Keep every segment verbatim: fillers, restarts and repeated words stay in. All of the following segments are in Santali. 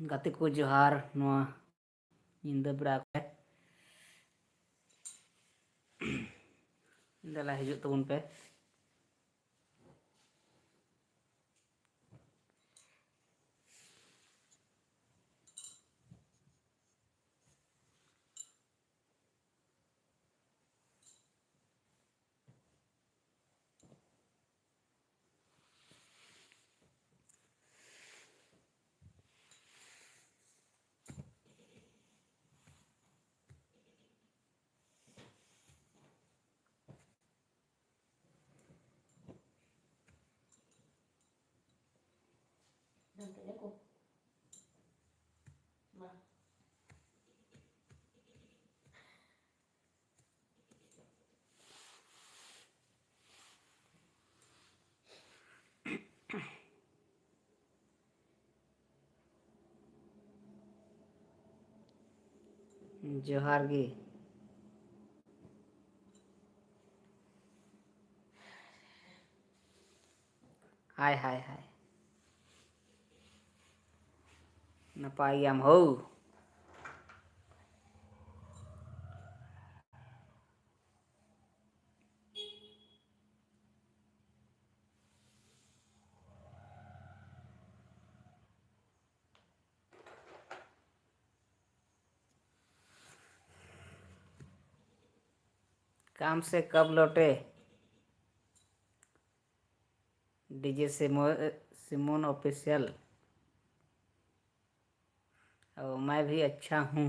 ᱜᱟᱛᱮ ᱠᱚ ᱡᱚᱦᱟᱨ, ᱱᱚᱣᱟ ᱧᱤᱫᱟᱹ ᱵᱮᱲᱟ ᱠᱚᱨᱮ᱾ ᱫᱮᱞᱟ ᱦᱤᱡᱩᱜ ᱛᱟᱵᱚᱱ ᱯᱮ᱾ ᱡᱚᱦᱟᱨ ᱜᱮ᱾ ᱦᱟᱭ, ᱦᱟᱭ, ᱦᱟᱭ᱾ ᱱᱟᱯᱟᱭ ᱜᱮᱭᱟᱢ ᱦᱳ? काम से कब लौटे? DJ सिमो-, Simone official. ओ, मैं भी अच्छा हूँ।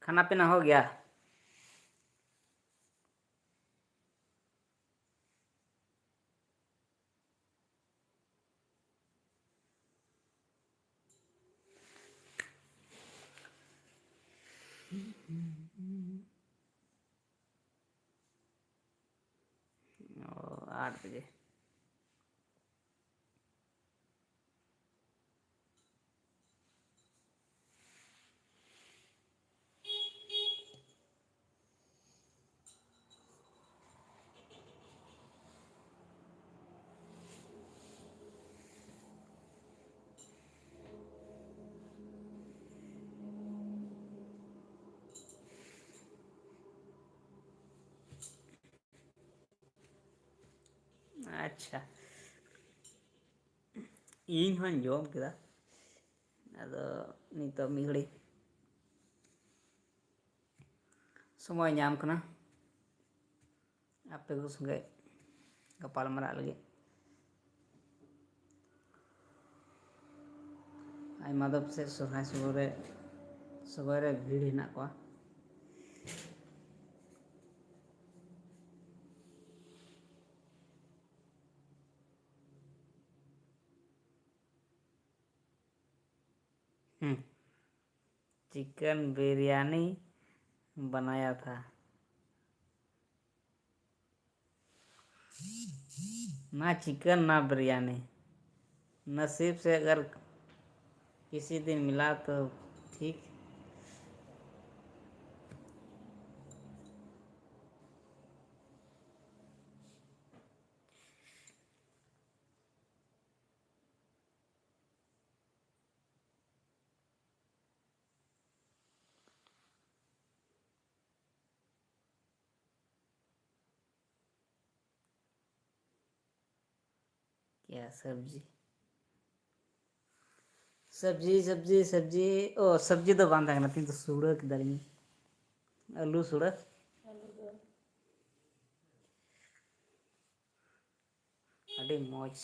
खाना पीना हो गया? ओ, आठ बजे। ᱟᱪᱪᱷᱟ, ᱤᱧ ᱦᱚᱸᱧ ᱡᱚᱢ ᱠᱮᱫᱟ᱾ ᱟᱫᱚ ᱱᱤᱛᱚᱜ ᱢᱤᱫ ᱜᱷᱟᱹᱲᱤᱡ ᱥᱚᱢᱚᱭ ᱧᱟᱢ ᱠᱟᱱᱟ ᱟᱯᱮ ᱠᱚ ᱥᱚᱸᱜᱮ ᱜᱟᱯᱟᱞ ᱢᱟᱨᱟᱜ ᱞᱟᱹᱜᱤᱫ᱾ ᱟᱭᱢᱟ ᱫᱚ ᱯᱟᱥᱮᱡ ᱥᱚᱦᱨᱟᱭ ᱥᱚᱢᱚᱭ ᱨᱮ, ᱥᱚᱢᱚᱭ ᱨᱮ ᱵᱷᱤᱲ ᱦᱮᱱᱟᱜ ᱠᱚᱣᱟ᱾ हम्म, चिकन बिरयानी बनाया था। ना चिकन ना बिरयानी। नसीब से अगर किसी दिन मिला तो ठीक। क्या सब्जी? सब्जी, सब्जी, सब्जी। ओ, सब्जी ᱫᱚ ᱵᱟᱝ ᱛᱟᱦᱮᱸ ᱠᱟᱱᱟ, ᱛᱮᱦᱮᱧ ᱫᱚ ᱥᱩᱲᱟᱹ ᱠᱮᱫᱟᱞᱤᱧ, ᱟᱹᱞᱩ ᱥᱩᱲᱟᱹ᱾ ᱟᱹᱰᱤ ᱢᱚᱡᱽ᱾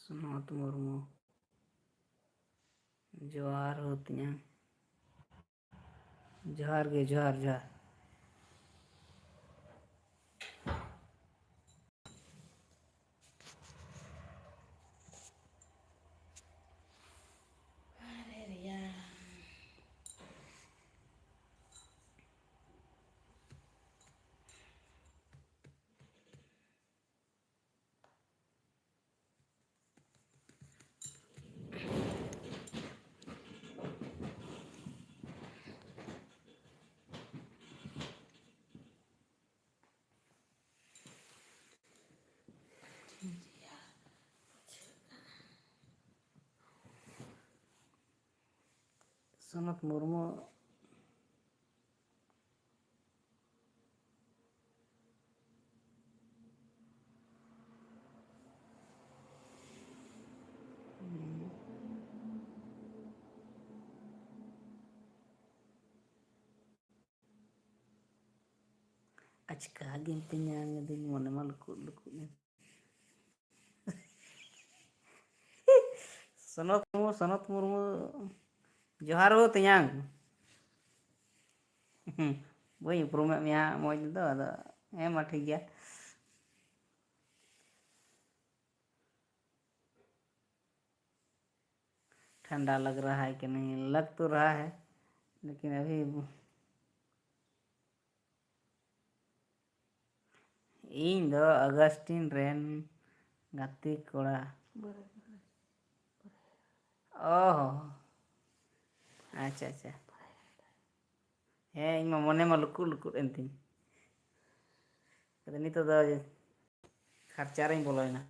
ᱥᱩᱱᱟᱛ ᱢᱩᱨᱢᱩ, ᱡᱚᱦᱟᱨ ᱦᱳ ᱛᱤᱧᱟ᱾ ᱡᱚᱦᱟᱨ ᱜᱮ, ᱡᱚᱦᱟᱨ, ᱡᱚᱦᱟᱨ᱾ ᱥᱚᱱᱚᱛ ᱢᱩᱨᱢᱩ᱾ ᱟᱪᱠᱟ ᱜᱮᱢ ᱛᱮᱧᱟᱝ ᱟᱹᱫᱤᱧ, ᱢᱚᱱᱮ ᱢᱟ ᱞᱩᱠᱩᱜ ᱞᱩᱠᱩᱜ ᱮᱱ᱾ ᱥᱚᱱᱚᱛ ᱢᱩᱨᱢᱩ, ᱥᱚᱱᱚᱛ ᱢᱩᱨᱢᱩ, ᱡᱚᱦᱟᱨ ᱦᱳ ᱛᱮᱧᱟᱝ᱾ ᱵᱟᱹᱧ ᱩᱯᱨᱩᱢᱮᱫ ᱢᱮᱭᱟ ᱢᱚᱡᱽ ᱫᱚ, ᱟᱫᱚ ᱦᱮᱸ ᱢᱟ ᱴᱷᱤᱠ ᱜᱮᱭᱟ᱾ ठंडा लग रहा है कि नहीं? लग तो रहा है, लेकिन अभी ᱤᱧ ᱫᱚ ᱟᱜᱟᱥᱴᱤᱱ ᱨᱮᱱ ᱜᱟᱛᱮ ᱠᱚᱲᱟ᱾ ᱚ ᱦᱚᱸ᱾ ᱟᱪᱪᱷᱟ, ᱟᱪᱪᱷᱟ᱾ ᱦᱮᱸ, ᱤᱧ ᱢᱟ ᱢᱚᱱᱮ ᱢᱟ ᱞᱩᱠᱩᱜ ᱞᱩᱠᱩᱜ ᱮᱱ ᱛᱤᱧ᱾ ᱟᱫᱚ ᱱᱤᱛᱚᱜ ᱫᱚ ᱠᱷᱟᱨᱪᱟ ᱨᱮᱧ ᱵᱚᱞᱚᱭᱮᱱᱟ᱾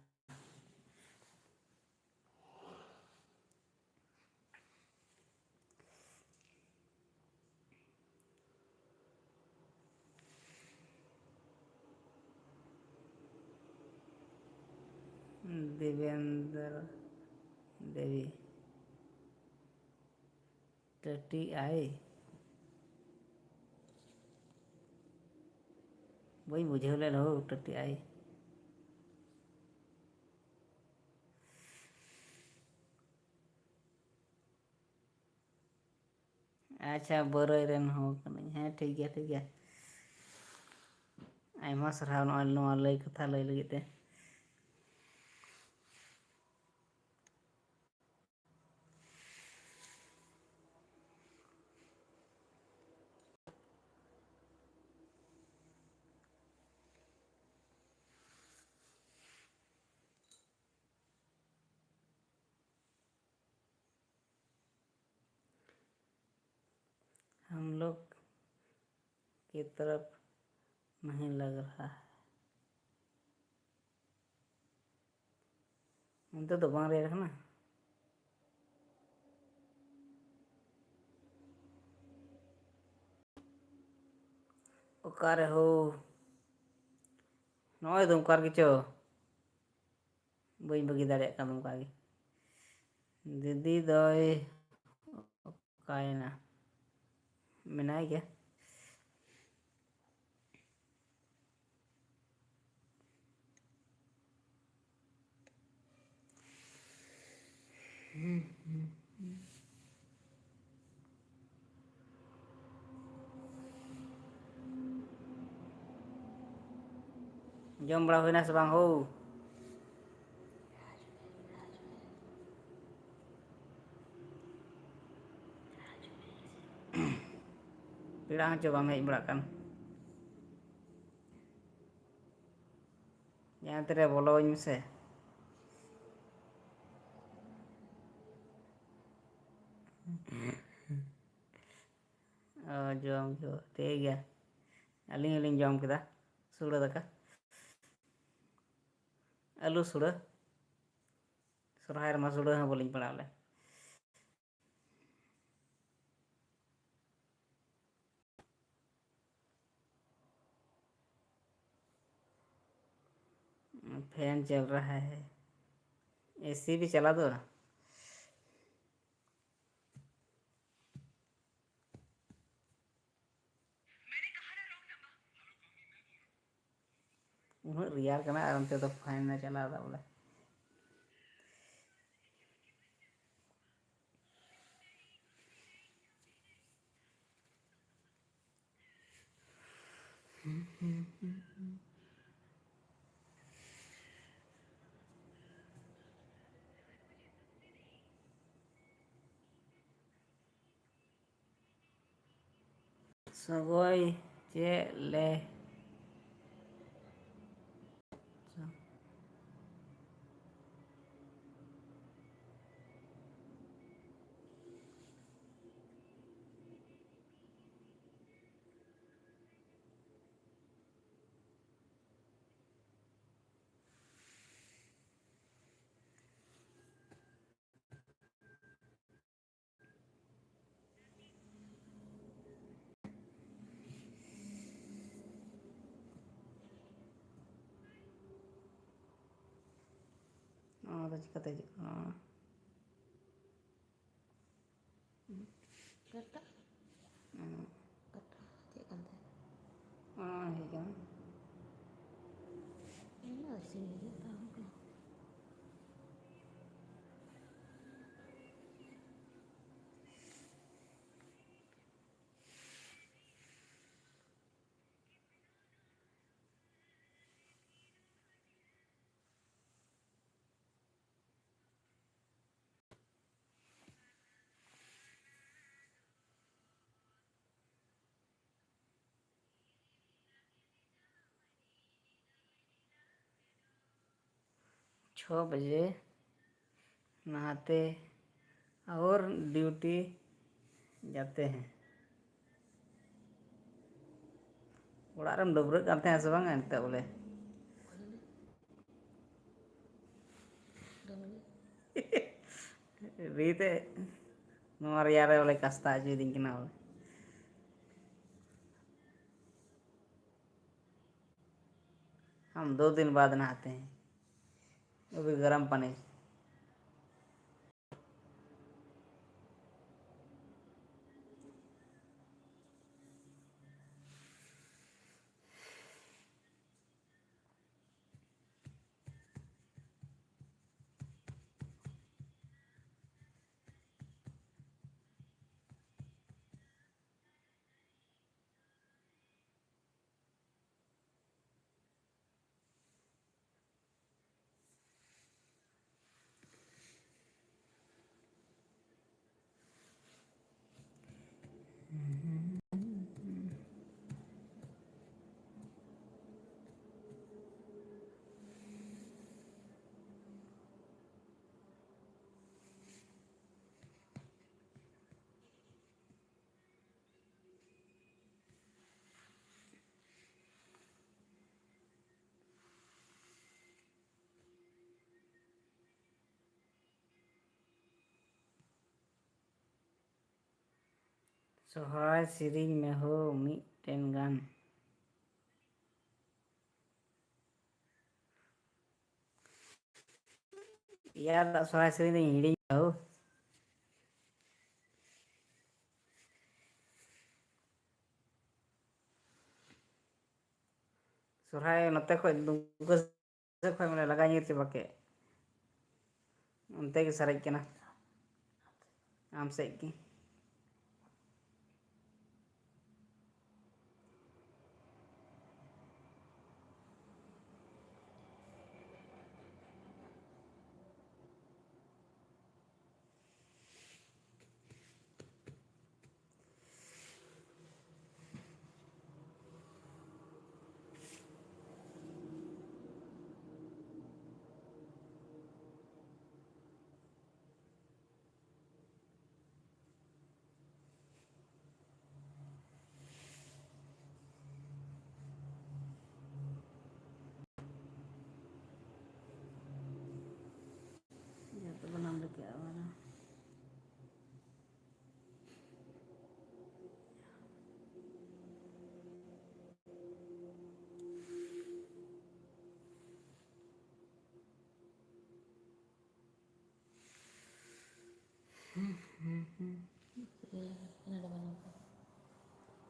ᱫᱮᱵᱮᱱᱫᱨᱚ ᱫᱮᱵᱤ᱾ ᱴᱟᱹᱴᱤ ᱟᱭ᱾ ᱵᱟᱹᱧ ᱵᱩᱡᱷᱟᱹᱣ ᱞᱮᱫ ᱦᱳ, ᱴᱟᱹᱴᱤ ᱟᱭ᱾ ᱟᱪᱪᱷᱟ, ᱵᱟᱹᱨᱟᱹᱭ ᱨᱮᱱ ᱦᱚᱸ ᱠᱟᱹᱱᱟᱹᱧ᱾ ᱦᱮᱸ, ᱴᱷᱤᱠ ᱜᱮᱭᱟ, ᱴᱷᱤᱠ ᱜᱮᱭᱟ᱾ ᱟᱭᱢᱟ ᱥᱟᱨᱦᱟᱣ ᱱᱚᱜᱼᱚᱭ ᱱᱚᱣᱟ ᱞᱟᱹᱭ ᱠᱟᱛᱷᱟ ᱞᱟᱹᱭ ᱞᱟᱹᱜᱤᱫ ᱛᱮ᱾ हम लोग की तरफ नहीं लग रहा है। ᱚᱱᱛᱮ ᱫᱚ ᱵᱟᱝ ᱨᱮᱭᱟᱲ ᱠᱟᱱᱟ? ᱚᱠᱟᱨᱮ ᱦᱳ? ᱱᱚᱜᱼᱚᱭ ᱫᱚ ᱚᱠᱟ ᱨᱮᱜᱮ ᱪᱚ᱾ ᱵᱟᱹᱧ ᱵᱟᱹᱜᱤ ᱫᱟᱲᱮᱭᱟᱜ ᱠᱟᱱ ᱚᱱᱠᱟ ᱜᱮ᱾ ᱫᱤᱫᱤ ᱫᱚᱭ ᱚᱠᱟᱭᱮᱱᱟ? ᱢᱮᱱᱟᱭ ᱜᱮᱭᱟ᱾ ᱡᱚᱢ ᱵᱟᱲᱟ ᱦᱩᱭᱱᱟ ᱥᱮ ᱵᱟᱝ ᱦᱳ? ᱯᱮᱲᱟ ᱦᱚᱸ ᱪᱚ ᱵᱟᱢ ᱦᱮᱡ ᱵᱟᱲᱟᱜ ᱠᱟᱱ᱾ ᱡᱟᱦᱟᱸ ᱛᱤᱨᱮ ᱵᱚᱞᱚᱣᱟᱹᱧ ᱢᱮᱥᱮ᱾ ᱚ, ᱡᱚᱢ ᱠᱮᱫᱟ, ᱴᱷᱤᱠ ᱜᱮᱭᱟ᱾ ᱟᱹᱞᱤᱧ ᱦᱚᱸᱞᱤᱧ ᱡᱚᱢ ᱠᱮᱫᱟ ᱥᱩᱲᱟᱹ ᱫᱟᱠᱟ, ᱟᱹᱞᱩ ᱥᱩᱲᱟᱹ᱾ ᱥᱚᱨᱦᱟᱭ ᱨᱮᱢᱟ ᱥᱩᱲᱟᱹ ᱦᱚᱸ ᱵᱟᱹᱞᱤᱧ ᱯᱟᱲᱟᱣ ᱞᱮᱱ᱾ फैन चल रहा है, एसी भी चला दो ना। ᱩᱱᱟᱹᱜ ᱨᱮᱭᱟᱲ ᱠᱟᱱᱟ ᱟᱨ ᱚᱱᱛᱮ ᱫᱚ ᱯᱷᱮᱱ ᱮ ᱪᱟᱞᱟᱣ ᱮᱫᱟ ᱵᱚᱞᱮ᱾ ᱥᱚᱜᱚᱭ ᱪᱮᱫ ᱞᱮ ᱪᱤᱠᱟᱹᱛᱮ ᱦᱤᱡᱩᱜ ᱠᱟᱱᱟ? ᱚᱱᱟ ᱪᱮᱫ ᱠᱟᱱ ᱛᱟᱦᱮᱸᱫ? ᱚᱱᱟ ᱦᱮᱡ ᱠᱟᱱᱟ᱾ छः बजे नहाते और ड्यूटी जाते हैं। ᱚᱲᱟᱜ ᱨᱮᱢ ᱰᱟᱹᱵᱽᱨᱟᱹᱜ ᱠᱟᱱ ᱛᱟᱦᱮᱸᱜ ᱥᱮ ᱵᱟᱝ ᱮᱱᱛᱮ ᱵᱚᱞᱮ? ᱨᱤᱛᱮ ᱱᱚᱣᱟ ᱨᱮᱭᱟᱲ ᱨᱮ ᱵᱚᱞᱮ ᱠᱟᱥᱛᱟ ᱦᱚᱪᱚᱭᱮᱫᱤᱧ ᱠᱟᱱᱟ ᱵᱚᱞᱮ᱾ हम दो दिन बाद नहाते हैं, वो भी गर्म पानी। ᱥᱚᱦᱨᱟᱭ ᱥᱮᱨᱮᱧ ᱢᱮ ᱦᱳ ᱢᱤᱫᱴᱮᱱ ᱜᱟᱱ᱾ ᱤᱭᱟᱹ ᱫᱟᱜ ᱥᱚᱨᱦᱟᱭ ᱥᱮᱨᱮᱧ ᱫᱚᱧ ᱦᱤᱲᱤᱧ ᱟᱠᱟᱫᱟ᱾ ᱥᱚᱨᱦᱟᱭ ᱱᱚᱛᱮ ᱠᱷᱚᱡ ᱫᱩᱢᱠᱟᱹ ᱥᱮᱫ ᱠᱷᱚᱡ ᱢᱟᱱᱮ ᱞᱟᱜᱟ ᱧᱤᱨ ᱪᱟᱵᱟ ᱠᱮᱫ᱾ ᱚᱱᱛᱮ ᱜᱮ ᱥᱟᱨᱮᱡ ᱠᱟᱱᱟ᱾ ᱟᱢ ᱥᱮᱫ ᱜᱮ᱾ ᱡᱚᱛᱚ ᱵᱚᱱ ᱟᱢ ᱞᱮᱠᱟ ᱟᱵᱟᱨ᱾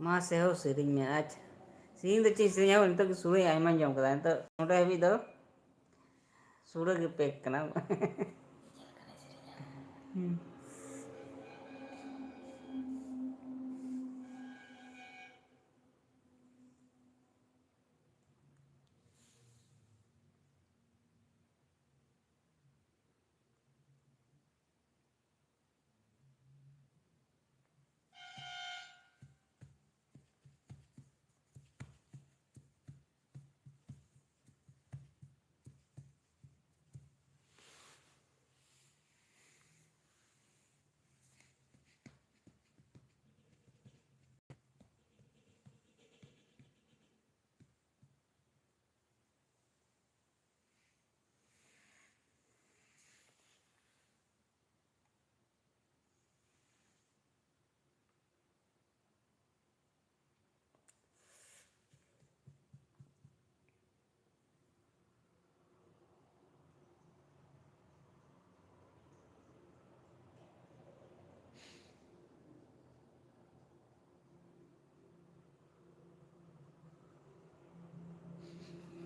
ᱢᱟ ᱥᱮ ᱦᱳ, ᱥᱮᱨᱮᱧ ᱢᱮ᱾ ᱟᱪᱪᱷᱟ, ᱥᱮᱨᱮᱧ ᱫᱚ ᱪᱮᱫ ᱤᱧ ᱥᱮᱨᱮᱧᱟ? ᱱᱤᱛᱚᱜ ᱜᱮ ᱥᱩᱲᱟᱹᱧ ᱟᱭᱢᱟᱧ ᱡᱚᱢ ᱠᱟᱫᱟ᱾ ᱱᱤᱛᱚᱜ ᱱᱚᱰᱮ ᱦᱟᱹᱵᱤᱡ ᱫᱚ ᱥᱩᱲᱟᱹ ᱜᱮ ᱯᱮᱠ ᱠᱟᱱᱟ᱾ ᱦᱩᱸ᱾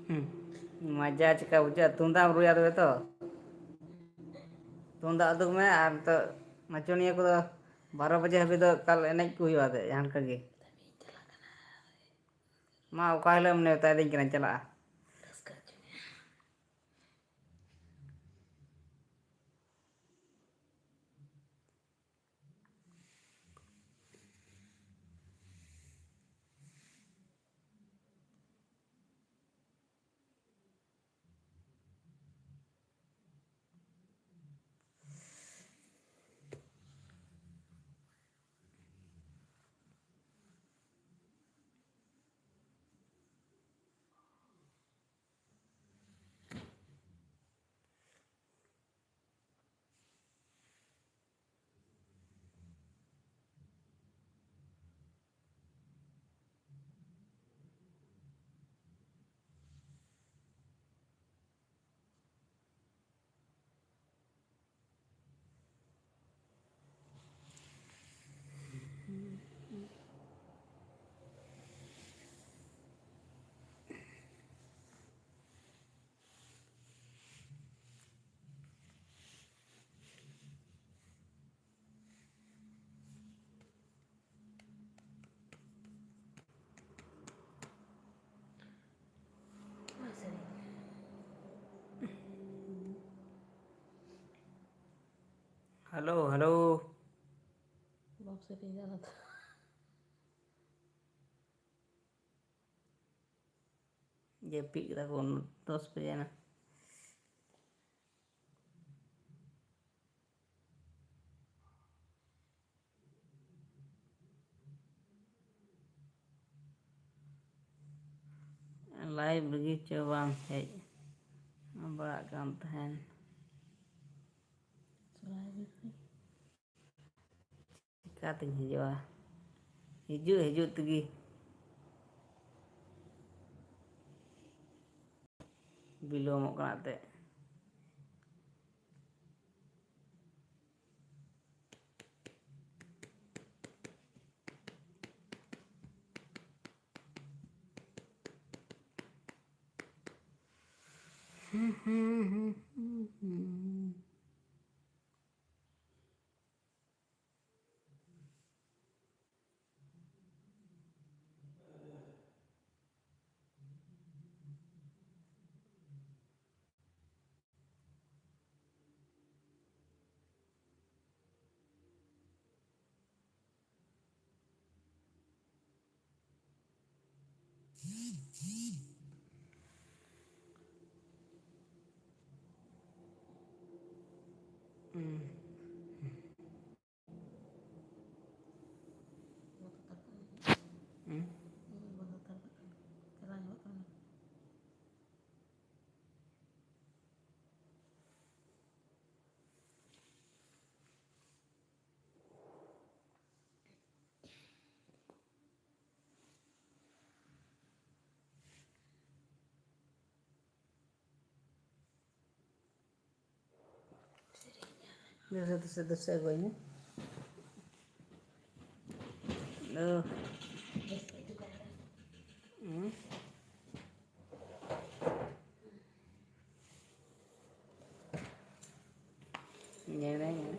ᱦᱩᱸ᱾ ᱢᱟᱡᱟ ᱪᱮᱠᱟ ᱵᱩᱡᱷᱟᱹᱜᱼᱟ? ᱛᱩᱢᱫᱟᱜ ᱮᱢ ᱨᱩᱭᱟ ᱛᱚᱵᱮ ᱛᱚ? ᱛᱩᱢᱫᱟᱜ ᱩᱫᱩᱜ ᱢᱮ, ᱟᱨ ᱱᱤᱛᱚᱜ ᱱᱟᱪᱚᱱᱤᱭᱟᱹ ᱠᱚᱫᱚ ᱵᱟᱨᱚ ᱵᱟᱡᱮ ᱦᱟᱹᱵᱤᱡ ᱫᱚ ᱮᱠᱟᱞ ᱮᱱᱮᱡ ᱠᱚ ᱦᱩᱭᱩᱜᱼᱟ ᱡᱟᱦᱟᱸ ᱞᱮᱠᱟ ᱜᱮ᱾ ᱢᱟ, ᱚᱠᱟ ᱦᱤᱞᱳᱜ ᱮᱢ ᱱᱮᱣᱛᱟᱭᱮᱫᱤᱧ ᱠᱟᱱᱟ, ᱪᱟᱞᱟᱜᱼᱟ᱾ Hello, hello. ᱵᱟᱢ ᱥᱮᱨᱮᱧ ᱫᱟ ᱚᱱᱟ ᱫᱚ᱾ ᱡᱟᱹᱯᱤᱫ ᱠᱮᱫᱟ ᱠᱚ, ᱫᱚᱥ ᱵᱟᱡᱮ ᱮᱱᱟ᱾ ᱞᱟᱭᱤᱵᱷ ᱨᱮᱜᱮ ᱪᱚ ᱵᱟᱝ ᱦᱮᱡ ᱵᱟᱲᱟᱜ ᱠᱟᱱ ᱛᱟᱦᱮᱱ᱾ ᱪᱤᱠᱟᱛᱤᱧ ᱦᱤᱡᱩᱜᱼᱟ? ᱦᱤᱡᱩᱜ, ᱦᱤᱡᱩᱜ ᱛᱮᱜᱮ ᱵᱤᱞᱚᱢᱚᱜ ᱠᱟᱱᱟ ᱮᱱᱛᱮᱫ᱾ ᱫᱩᱥᱨᱟ ᱫᱩᱥᱨᱟ ᱫᱩᱥᱨᱟ ᱟᱹᱜᱩᱣᱟᱹᱧ ᱢᱮ᱾ ᱚ᱾ ᱦᱩᱸ᱾ ᱧᱮᱞᱮ ᱧᱮᱞᱮ᱾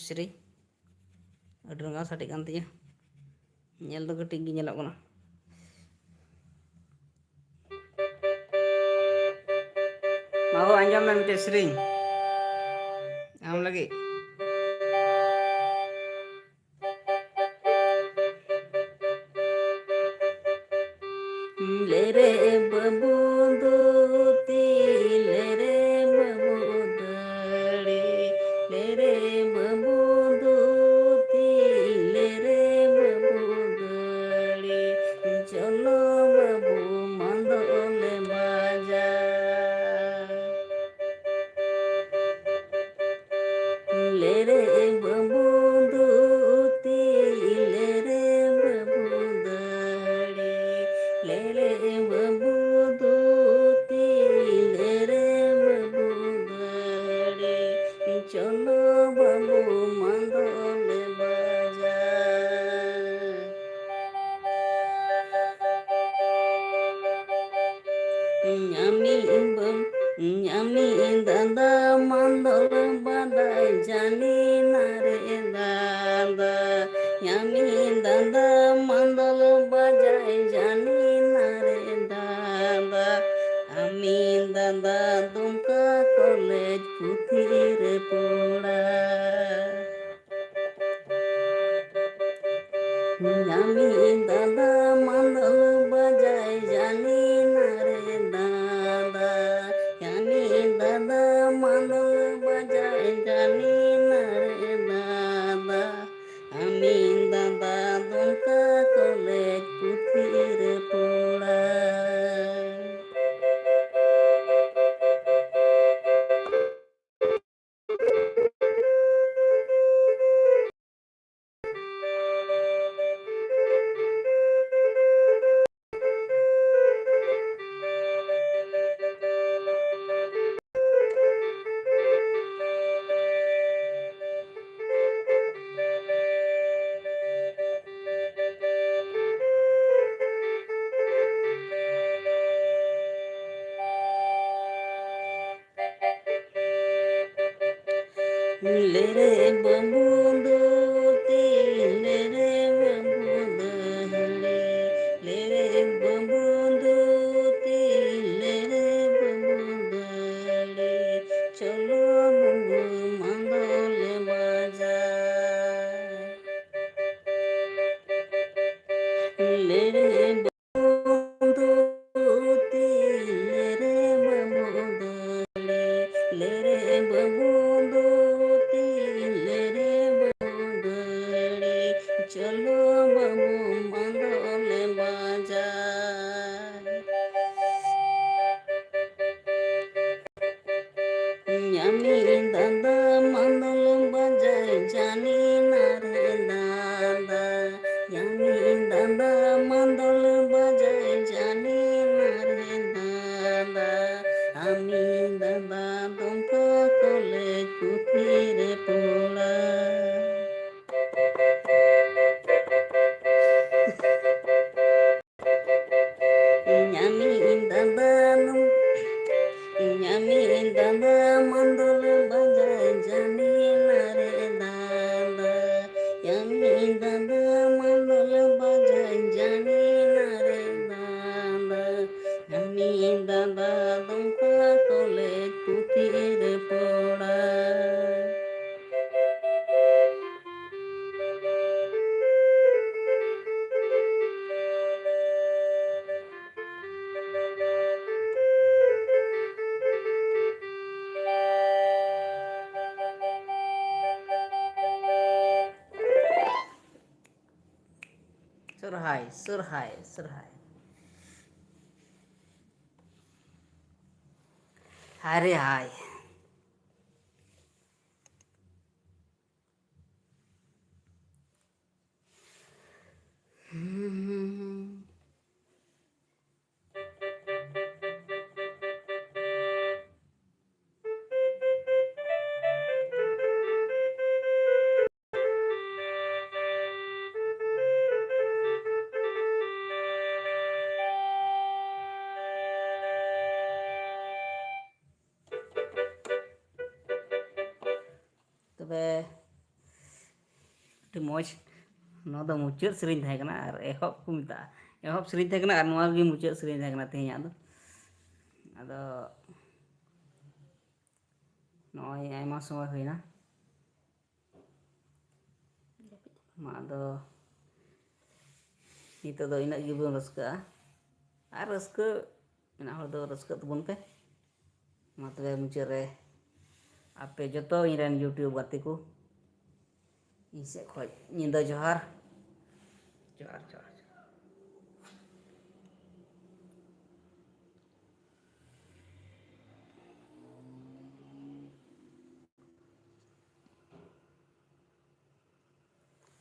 ᱥᱮᱨᱮᱧ ᱟᱹᱰᱤ ᱨᱟᱸᱜᱟᱣ ᱥᱟᱰᱮᱜ ᱠᱟᱱ ᱛᱤᱧᱟᱹ᱾ ᱧᱮᱞ ᱫᱚ ᱠᱟᱹᱴᱤᱡ ᱜᱮ ᱧᱮᱞᱚᱜ ᱠᱟᱱᱟ᱾ ᱢᱟ ᱦᱳ, ᱟᱸᱡᱚᱢ ᱢᱮ ᱢᱤᱫᱴᱮᱡ ᱥᱮᱨᱮᱧ ᱟᱢ ᱞᱟᱹᱜᱤᱫ᱾ ᱞᱮᱨᱮ ᱵᱟᱹᱵᱩ ᱫᱷᱩᱛᱤ, ᱞᱮᱨᱮ ᱵᱟᱹᱵᱩ ᱫᱟᱹᱲᱤ, ᱞᱮᱨᱮ ᱵᱟᱹᱵᱩ ᱫᱷᱩᱛᱤ, ᱞᱮᱨᱮ ᱵᱟᱹᱵᱩ ᱫᱟᱹᱲᱤ, ᱪᱚᱞᱚ ᱵᱟᱹᱵᱩ ᱢᱟᱸᱫᱚᱞ ᱵᱟᱡᱟᱨ᱾ ᱞᱮᱨᱮ ᱵᱟᱹᱵᱩ ᱫᱷᱩᱛᱤ, ᱞᱮᱨᱮ ᱵᱟᱹᱵᱩ ᱫᱟᱹᱲᱤ, ᱞᱮᱨᱮ ᱵᱟᱹᱵᱩ ᱫᱷᱩᱛᱤ, ᱞᱮᱨᱮ ᱵᱟᱹᱵᱩ ᱫᱟᱹᱲᱤ, ᱪᱚᱞᱚ ᱵᱟᱹᱵᱩ ᱢᱟᱸᱫᱚᱞ ᱵᱟᱡᱟᱨ᱾ ᱧᱟᱢᱤ ᱵᱟᱹᱵᱩ, ᱧᱟᱢᱤ ᱫᱟᱫᱟ ᱢᱟᱸᱫᱚᱞ ᱵᱟᱰᱟᱭ ᱡᱟᱹᱱᱤ ᱱᱟᱨᱮ ᱫᱟᱫᱟ᱾ ᱧᱟᱢᱤ ᱫᱟᱫᱟ ᱢᱟᱸᱫᱚᱞ ᱵᱟᱰᱟᱭ ᱡᱟᱹᱱᱤ ᱱᱟᱨᱮ ᱫᱟᱫᱟ᱾ ᱟᱢᱤ ᱫᱟᱫᱟ ᱫᱩᱢᱠᱟ ᱠᱚᱞᱮᱡᱽ ᱯᱩᱛᱷᱤ ᱨᱮ ᱯᱚᱲᱟ᱾ ᱧᱟᱢᱤ ᱫᱟᱫᱟ ᱢᱟᱸᱫᱚᱞ ᱵᱟᱡᱟᱭ ᱡᱟᱹᱱᱤ ᱱᱟᱨᱮ ᱫᱟᱫᱟ᱾ ᱧᱟᱢᱤ ᱫᱟᱫᱟ ᱢᱟᱸᱫᱚᱞ ᱵᱟᱡᱟᱭ ᱡᱟᱹᱱᱤ ᱱᱟᱨᱮ ᱫᱟᱫᱟ᱾ ᱟᱢᱤ ᱫᱟᱫᱟ ᱫᱩᱢᱠᱟ ᱠᱚᱞᱮᱡᱽ ᱯᱩᱛᱷᱤ ᱨᱮ ᱯᱚᱲᱟ᱾ ᱞᱮᱨᱮ ᱵᱟᱹᱵᱩ ᱫᱩᱛᱤ, ᱞᱮᱨᱮ ᱵᱟᱹᱵᱩ ᱫᱟᱹᱦᱲᱤ, ᱞᱮᱨᱮ ᱵᱟᱹᱵᱩ ᱫᱩᱛᱤ, ᱞᱮᱨᱮ ᱵᱟᱹᱵᱩ ᱫᱟᱹᱦᱲᱤ, ᱪᱚᱞᱚ ᱵᱟᱹᱵᱩ ᱢᱟᱸᱫᱚᱞᱮ ᱵᱟᱡᱟᱭ᱾ ᱞᱮᱨᱮ ᱵᱟᱹᱵᱩ ᱫᱩᱛᱤ, ᱞᱮᱨᱮ ᱵᱟᱹᱵᱩ ᱫᱟᱹᱦᱲᱤ, ᱞᱮᱨᱮ ᱵᱟᱹᱵᱩ ᱫᱩᱛᱤ, ᱞᱮᱨᱮ ᱵᱟᱹᱵᱩ ᱫᱟᱹᱦᱲᱤ, ᱪᱚᱞᱚ ᱵᱟᱹᱵᱩ ᱢᱟᱸᱫᱚᱞᱮ ᱵᱟᱡᱟᱭ᱾ ᱧᱟᱢᱤ ᱫᱟᱫᱟ ᱢᱟᱸᱫᱚᱞ ᱵᱟᱡᱟᱭ ᱡᱟᱹᱱᱤ ᱱᱟᱨᱮ ᱫᱟᱫᱟ᱾ ᱧᱟᱢᱤ ᱫᱟᱫᱟ ᱢᱟᱸᱫᱚᱞ ᱵᱟᱡᱟᱭ ᱡᱟᱹᱱᱤ ᱱᱟᱨᱮ ᱫᱟᱫᱟ᱾ ᱟᱢᱤ ᱫᱟᱫᱟ ᱫᱚᱝᱠᱟ ᱠᱚᱞᱮ ᱯᱩᱛᱷᱤ ᱨᱮ ᱯᱚᱲᱟ᱾ ᱧᱟᱢᱤ ᱫᱟᱫᱟ ᱱᱩ-, ᱧᱟᱢᱤ ᱫᱟᱫᱟ ᱢᱟᱸᱫᱚᱞ ᱵᱟᱡᱟᱭ ᱡᱟᱹᱱᱤ ᱱᱟᱨᱮ ᱫᱟᱫᱟ᱾ ᱧᱟᱢᱤ ᱫᱟᱫᱟ ᱢᱟᱸᱫᱚᱞ ᱵᱟᱡᱟᱭ ᱡᱟᱹᱱᱤ ᱱᱟᱨᱮ ᱫᱟᱫᱟ᱾ ᱧᱟᱢᱤ ᱫᱟᱫᱟ ᱫᱚᱝᱠᱟ ᱠᱚᱞᱮ ᱯᱩᱛᱷᱤ ᱨᱮ ᱯᱚᱲᱟ᱾ ᱥᱚᱨᱦᱟᱭ, ᱥᱚᱨᱦᱟᱭ, ᱥᱚᱨᱦᱟᱭ᱾ ᱦᱟᱭ ᱨᱮ ᱦᱟᱭ᱾ ᱛᱚᱵᱮ ᱟᱹᱰᱤ ᱢᱚᱡᱽ᱾ ᱱᱚᱣᱟ ᱫᱚ ᱢᱩᱪᱟᱹᱫ ᱥᱮᱨᱮᱧ ᱛᱟᱦᱮᱸ ᱠᱟᱱᱟ ᱟᱨ ᱮᱦᱚᱵ ᱠᱚ ᱢᱮᱛᱟᱜᱼᱟ, ᱮᱦᱚᱵ ᱥᱮᱨᱮᱧ ᱛᱟᱦᱮᱸ ᱠᱟᱱᱟ ᱟᱨ ᱱᱚᱣᱟ ᱜᱮ ᱢᱩᱪᱟᱹᱫ ᱥᱮᱨᱮᱧ ᱛᱟᱦᱮᱸ ᱠᱟᱱᱟ ᱛᱮᱦᱮᱧᱟᱜ ᱫᱚ᱾ ᱟᱫᱚ ᱱᱚᱜᱼᱚᱭ ᱟᱭᱢᱟ ᱥᱚᱢᱚᱭ ᱦᱩᱭᱱᱟ᱾ ᱢᱟ ᱟᱫᱚ ᱱᱤᱛᱚᱜ ᱫᱚ ᱤᱱᱟᱹᱜ ᱜᱮᱵᱚᱱ ᱨᱟᱹᱥᱠᱟᱹᱜᱼᱟ, ᱟᱨ ᱨᱟᱹᱥᱠᱟᱹ ᱢᱮᱱᱟᱜ ᱦᱚᱲ ᱫᱚ ᱨᱟᱹᱥᱠᱟᱹᱜ ᱛᱟᱵᱚᱱ ᱯᱮ᱾ ᱢᱟ ᱛᱚᱵᱮ ᱢᱩᱪᱟᱹᱫ ᱨᱮ ᱟᱯᱮ ᱡᱚᱛᱚ ᱤᱧ ᱨᱮᱱ YouTube ᱜᱟᱛᱮ ᱠᱚ, ᱤᱧ ᱥᱮᱫ ᱠᱷᱚᱱ ᱧᱤᱫᱟᱹ ᱡᱚᱦᱟᱨ᱾ ᱡᱚᱦᱟᱨ, ᱡᱚᱦᱟᱨ᱾